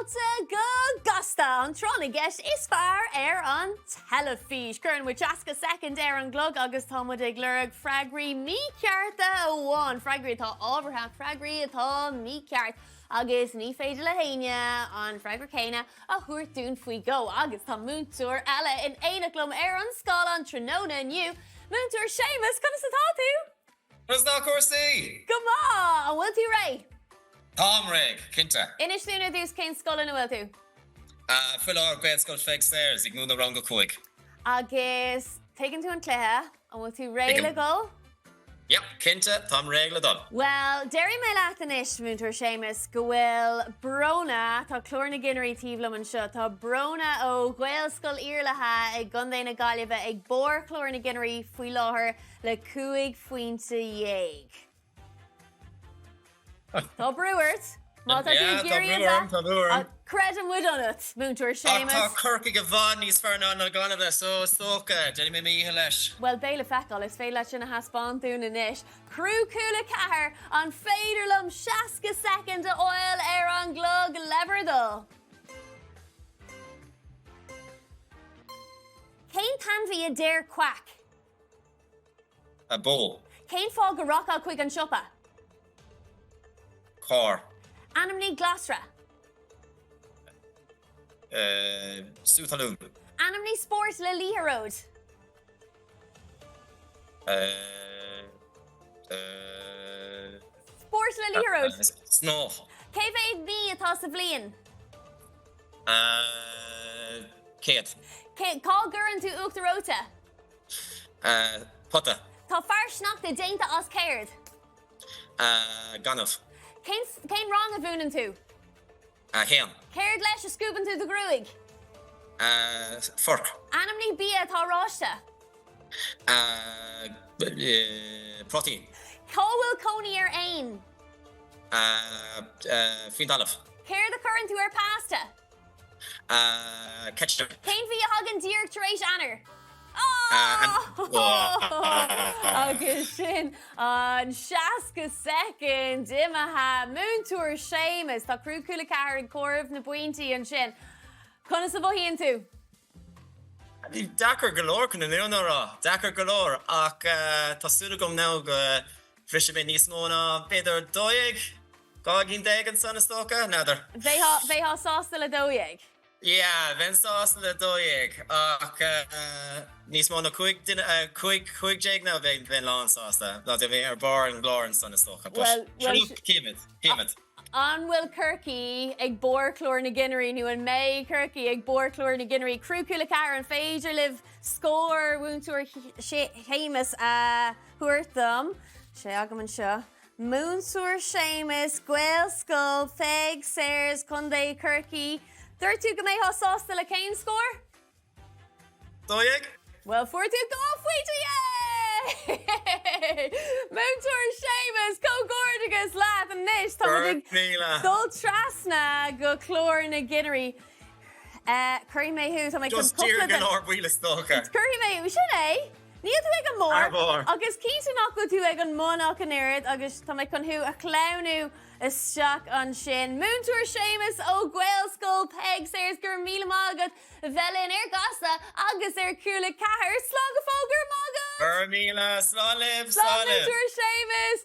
Fáilte go Gasta, an tráth na gceist is fearr ar an teilifís. Cuireann muid 60 soicind ar an gclog agus tá muid ag lorg freagraí míchearta amháin, freagraí atá ábhartha, freagraí atá mícheart agus ní féidir le héinne an freagra céanna a thabhairt dúinn faoi dhó. Agus tá múinteoir eile in éineacht liom ar an scáileán tráthnóna inniu, Múinteoir Séamus, conas atá tú? Conas atá cúrsaí? Go maith! An bhfuil tú réidh? Táim réidh, cinnte. Inis dúinn ar dtús cén scoil ina bhfuil tú? Faoi láthair, Gaelscoil Pheig Sayers, ag múineadh rang a 5. Agus tuigeann tú an cluiche, an bhfuil tú réidh le Tuigim. dhul? Yep, cinnte, táim réidh le dul. Bhuel, déarfaidh mé leat anois, Múinteoir Séamus, go bhfuil Bróna, tá Clár na gCinnirí taobh liom anseo, tá Bróna ó Ghaelscoil Iarlatha i gContae na Gaillimhe ag barr Chlár na gCinnirí faoi láthair le 15 phointe. Tá brú ort. Má tá tú ag iarraidh a bheith. Creideann muid ionat, Múinteoir Séamus. Ach tá Corcaigh i bhfad níos fearr ná na Gaillimhe, so is dócha, déanfaidh mé mo dhícheall leis. Bhuel, beidh le feiceáil. Is féidir leat sin a thaispeáint dúinn anois. Criú Cúla 4, an féidir liom 60 soicind a fháil ar an gclog le bhur dtoil? Cén t-ainmhí a deir quack? Bó. Cén fáth go rachfá chuig an siopa? Carr. Ainmnigh glasra. Sú talún. Ainmnigh spórt le liathróid. Spórt le liathróid. Snámh. Cé mhéad mí atá sa bhliain? 100. Cá gcuireann tú uachtar reoite? Pota. Tá fear sneachta déanta as céard? Gaineamh. Cén cén rang a mhúineann tú? 1. Céard leis a scuabann tú do ghruaig? Forc. Ainmnigh bia atá oráiste. Prátaí. Cá bhfuil cónaí ar éin? Faoin dtalamh. Céard a chuireann tú ar pasta? Ketchup. Cén mhí a thagann díreach tar éis Eanáir? Agus sin an 60 soicind imithe. Múinteoir Séamus, tá criú Cúla 4 ag comhaireamh na bpointí ansin. Conas a mhothaíonn tú? Deacair go leor chun an fhírinne a rá. Deacair go leor ach tá súil agam now go bhrisfidh mé níos mó ná b'fhéidir 12, 12 gcinn ansan is dócha, n'fheadar. Bheifeá sásta le 12? Yeah, bheinn sásta le 12 ach níos mó ná 15 duine, 15 now bheinn lán sásta. Bheinn ar barr an chláir ansan is dócha but sure look, cífimid, cífimid. An bhfuil Corcaigh ag barr chlár na gcinnirí nó an mbeidh Corcaigh ag barr chlár na gcinnirí? Criú Cúla 4, an féidir libh scór Mhúinteoir Shéamus a thabhairt dom? Sé agam anseo. Múinteoir Séamus, Gaelscoil Pheig Sayers, Contae Chorcaí. Dúirt tú go mbeifeá sásta le cén scór? 12. Bhuel, fuair tú 12 phointe! Yay! Múinteoir Séamus, comhghairdeachas leat! Anois tá muid ag dul trasna go clár na gcinnirí. Cuirfidh mé thú, tá mé chun Just cúpla de... Just díreach go leor buille is dócha. Cuirfidh mé, sin é! Níl tú ag an mbarr agus cinnte nach bhfuil tú ag an mbun ach an oiread agus tá mé chun thú a shleamhnú isteach ansin. Múinteoir Séamus ó Ghaelscoil Peig Sayers, go raibh míle maith agat a bheith linn ar Gasta agus ar Cúla 4. Slán go fóill, go raibh maith agat! Go raibh míle, slán libh, slán libh! Slán Múinteoir Séamus!